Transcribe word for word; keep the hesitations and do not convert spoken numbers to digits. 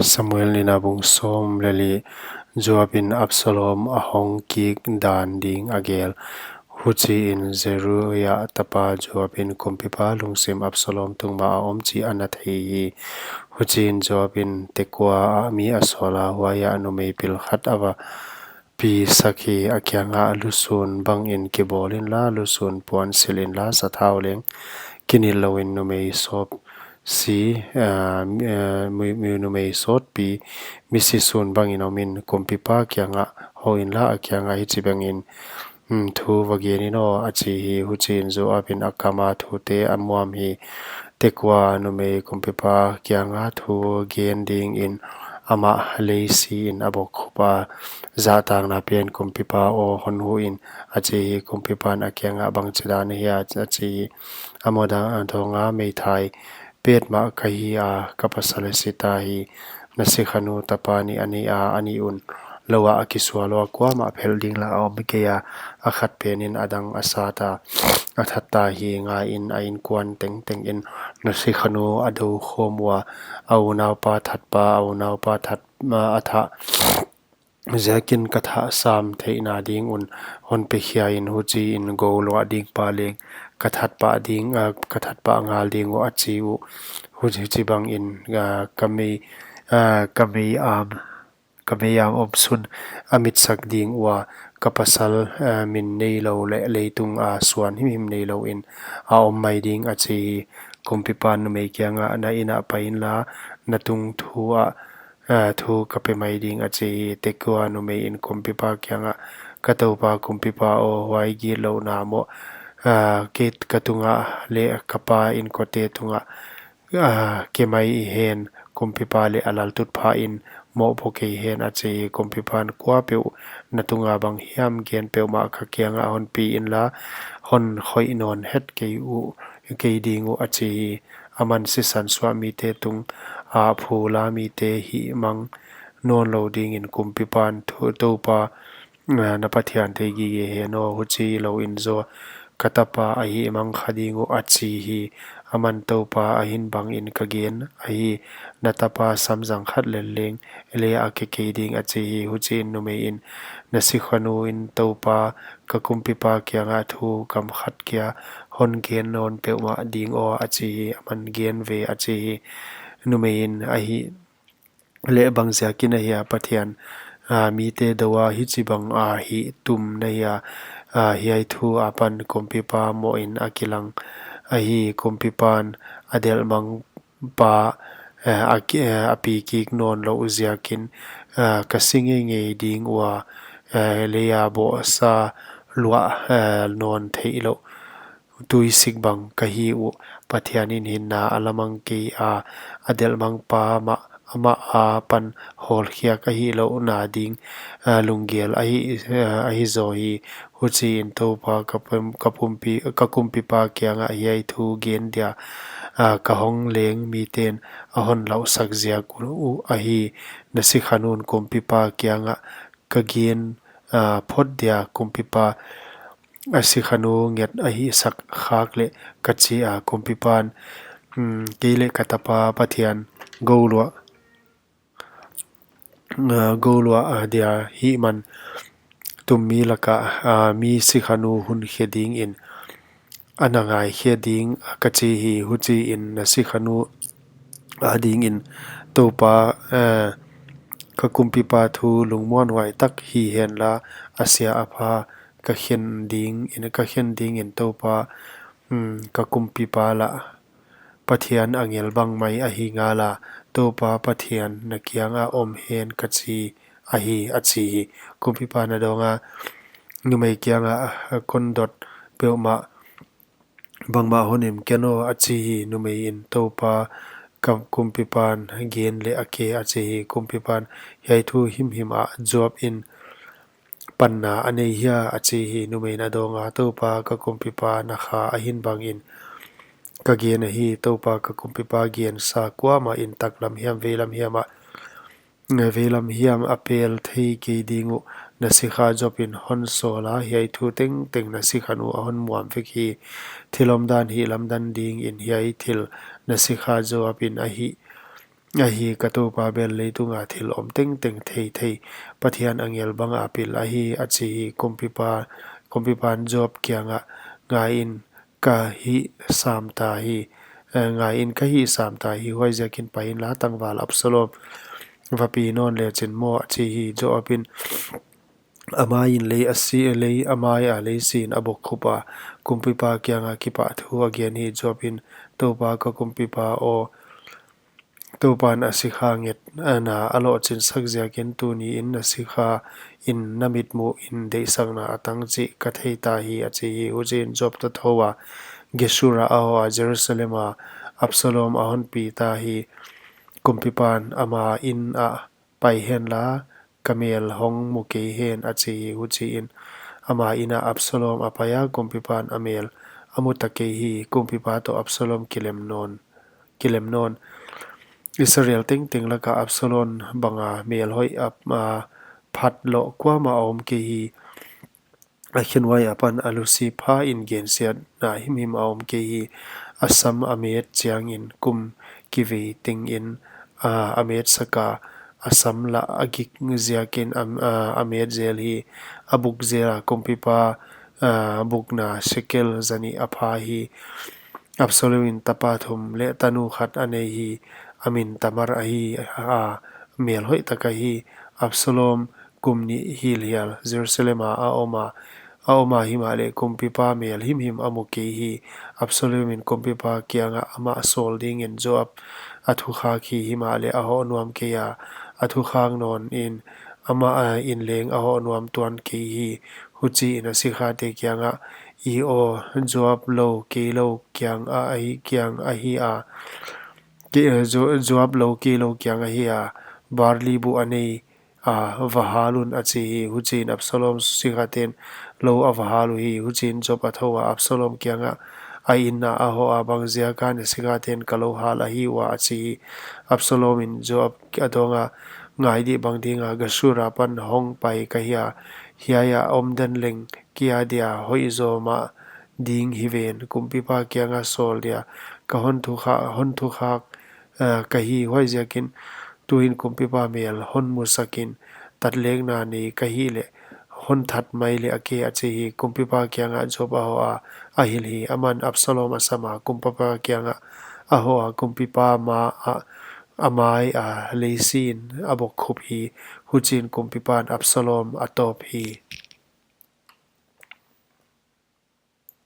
Samuel nihna bung sawm leh li. Joab in Absalom a hong kik dan ding a gel. Huchiin Zeruia tapa Joab in kumpipa lungsim Absalom tung mah a om chih a na thei hi. Huchiin Joab in Tekoa ah mi a sawl a, huaiah numei pil khat a va pi sak hi. A kiangah, lusun bangin kibawl inla, lusun puan silh inla, sathau leng kinilh louin numei sawp si, ah, mi, ah, mi, mi numei sawtpi, misi sun bangin omin, kumpipa kiangah hou inla, a kiangah hichibangin, hmm, thu va gen in aw, a chi hi. Huchiin Joab in a kam a thute a muam hi. Tekoa numei kumpipa kianga thu gen dingin amah lei siin a bokkhup a, zahtakna pen, kumpipa aw, hon huh in, a chi hi. Kumpipan a kiangah, bangchidan ahia, a chi hi. Amah a dong a, meithai petmah ka hi a, ka pasal a si ta hi. Na sikhanu tapa nih a nei a, a nih un lou ah a kisual ua, kuamah phelh ding lah a om kei a, a khat penin a dang a sat a, a that ta hi. Ngaiin, a inkuan tengtengin na sikhanu a dou khawm ua, a unaupa thatpa, a unaupa that, a thah ziakin ka thah sam theihna ding un hon pe khia in, huchiin gou luah ding pa leng ka that pah ding, ah, ka that pah ngal ding uh, a chi uh. Huchi, huchibangin, ah, ka mei, ah, ka mei am, ka mei am omsun a mitsak ding ua, ka pasal, ah, min neilou leh leitung a suan himhim neilou in a om mai ding, a chi hi. Kumpipan numei kiangah, na inn ah pai inla, na tungthu ah, ah, thu ka pe mai ding, a chi hi. Tekoa numei in kumpipa kiangah, ka toupa kumpipa aw, huai gitlouhna moh, ah, kei ka tungah leh ka pa inkuante tungah, ah, ke mai hen, kumpipa leh a laltutphah in mohpuak kei hen, a chi hi. Kumpipan, kuapeuh na tunga bang hiam gen peuhmah ka kiangah hon pi inla, hon khoih nawn het kei uh, kei ding uh, a chi hi. Aman sisan suah mite tung ah phula mite hihmang nawnlou dingin kumpipan thu, toupa, ah, na Pathian theigige hen aw, huchi louin zaw ka tapa a hihmang kha ding uh, a chi hi. Aman, toupa a hin bangin ka gen ahi, na tapa samzang khat lel leng lei ah ke kei ding, a chi hi. Huchiin numei in, na sikhanu in toupa ka kumpipa kiangah thu kam khat kia hon gen nawn peuhmah ding aw, a chi hi. Aman, gen ve, a chi hi. Numei in, ahih leh bang ziakin ahia Pathian, ah, mite dou a hichibang a hih tum na hia, ah, hiai thu apan kumpipa mohin a kilang ahi. Kumpipan a delhmang pa, eh, a ki, eh, a pi kik nawnlouh ziakin, eh, ka si ngeingei ding ua, eh, lei a bawhsa luah, eh, nawn theihlouh tuisik bang ka hi uh. Pathian in hinna a lamang kei a, a delhmang pa mah, amah apan hawlkhiak ahihlouhna ding, eh, lunggel ahi, eh, ahi zaw hi. Huchiin toupa ka pum, ka pumpi, ka kumpipa kiangah hiai thu gen dia, ah, ka hong leng miten a hon lauhsak ziak uh ahi. Na sikhanun kumpipa kiangah ka gen, ah, phot dia, kumpipa a sikhanu nget a hihsak khak leh, ka chi a. Kumpipan, hmm, kei leh ka tapa Pathian gouluah, ah, gouluah, ah, dia hihman tummi lakah, ah, mi sikhanu hun khe dingin a na ngaikhe ding, ah, ka chi hi. Huchiin na sikhanu adingin toupa, ah, ka kumpipa thu lungmuanhuai tak hi henla, a sia a pha ka khen dingin, ka khen dingin toupa, hmm, ka kumpipa lah Pathian angel bang mai ahi ngala, toupa Pathian na kianga om hen ka chi ahi, a chi hi. Kumpipan a dong a, numei kiangah, kon dot peuhmah bangmah hon im ken aw, a chi hi. Numei in, toupa ka kumpipan gen leh a ke, a chi hi. Kumpipan, hiai thu himhim ah Joab in panna a nei hia, a chi hi. Numei in a dong a, toupa ka kumpipa na kha a hin bangin ka gen ahi. Toupa ka kumpipa gensa kuamah in taklam hiam veilam hiam ah, veilam hiam a pel thei kei ding uh. Na sikha Joab in hon sawl a, hiai thu tengteng na sikhanu a hon muam vek hi. Thil omdan hihlamdan dingin hiai thil na sikha Joab in a hih ahi, ka toupa bel leitunga thil om tengteng thei thei Pathian angel banga pil ahi, a chi hi. Kumpipa, kumpipan Joab kiangah, Ngaiin, ka hih sam ta hi, eh, ngaiin, ka hih sam ta hi, huaiziakin pai inla tangval Absalom va pi nawn lechin maw, a chi hi. Joabin, a maiin lei a si, lei a mai a lei siin a bokkhup a, kumpipa kianga kipahthu a gen hi. Joabin, Toupa ka kumpipa aw, Toupan a sikha nget, a na a lohchin sak ziakin tuniin na sikha in na mitmuhin deihsakna a tang chih ka thei ta hi, a chi hi. Huchiin Joab toh thou a, Geshur ah a hoh a, Jerusalem a Absalom a hon pi ta hi. Kumpipan, Ama inn ah pai henla, ka mel hong mu kei hen, a chi hi. Huchiin ama inn ah Absalom a pai a, kumpipan a mel a mu ta kei hi. Kumpipa toh Absalom kilem nawn, kilem nawn. Israel tengteng laka Absalom banga mel hoih a, a phat loh kuamah a om kei hi. A khenuai apan a lusiphain gensiatna himhim a om kei hi. A sam a met chiangin kum kivei tengin, a, a met sak a, a sam lah a gik ziakin a, a, a met zel hi. A buk zel a, kumpipa, a, bukna sekel zanih a pha hi. Absalom in tapa thum leh tanu khat a nei hi. A min Tamar ahi a, mel hoih tak ahi. Absalom kum nih hilhial Jerusalem a a om a, a om a, himahleh kumpipa mel himhim a mu kei hi. Absalom in kumpipa kiangah amah sawl dingin Joab a thukhak hi, himahleh a hoh nuam kei a, a thukhak nawnin amah, a, in leng a hoh nuam tuan kei hi. Huchiin a sikhate kiangah, I aw, Joab lou, kei lou kiang a, ahi, kiang ahi a, ke, Jo-, Joab lou, kei lou kiang ahi a, barli buh a nei a, va hal un, a chi hi. Huchiin Absalom sikhaten lou a va hal uhi. Huchiin Joab a thou a, Absalom kiangah a inn ah a hoh a, Bang ziaka na sikhaten ka lou hal ahi ua? a chi hi. Absalom in Joab a dawng a, Ngai dih, bang dinga Geshur apan hong pai ka hia? Hiai ah om den leng kei adia hoihzaw mah ding hiven, kumpipa kianga sawl dia ka hon thukha-, hon thukhak, eh, ka hi. Huaiziakin tuin kumpipa mel hon musakin, tatlekna nei ka hih leh hon that mai leh a ke, a chi hi. Kumpipa kiangah Joab a hoh a, a hilh hi. Aman Absalom a sam a, kumpipa kiangah a hoh a, kumpipa ma a, a mai a lei siin a bokkhup hi. Huchiin kumpipan Absalom a tawp hi.